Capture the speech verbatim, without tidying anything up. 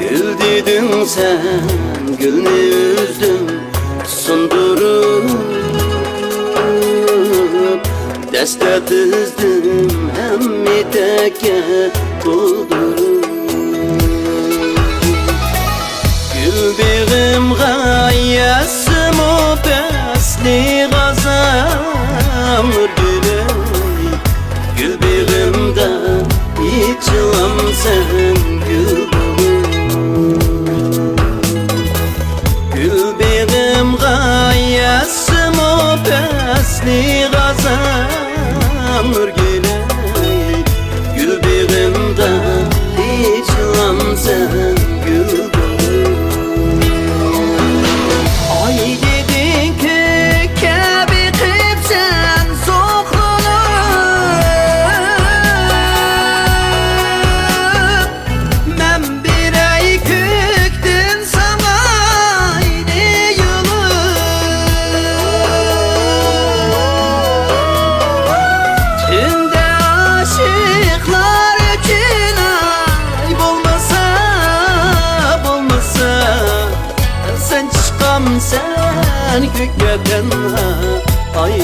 گۈل دېدىڭ سەن، گۈلنى ئۈزدۈم سۇندۇرۇپ، دەستە تىزدىم ھەم يېتەككە تولدۇرۇپ. گۈل بېغىمغا يازسىمۇ پەسلى غازاڭ ئۆرگىلەي، گۈل بېغىمدا ئېچىلامسەن گۈل بولۇپ. گۈل بېغىمغا يازسىمۇ پەسلى غازاڭ ئۆرگىلەي، گۈل بېغىمدا ئېچىلامسەن گۈل بولۇپ. ئاي دېدىڭ كۆككە بېقىپ سەن سوقۇلۇپ، مەن بېرەي كۆكتىن ساڭا ئاينى يۇلۇپ. تۈندە ئاشىقلار ئۈچۈن ئاي بولمىسا، بولمىسا، سەن چىقامسەن كۆككە تەنھا ئاي.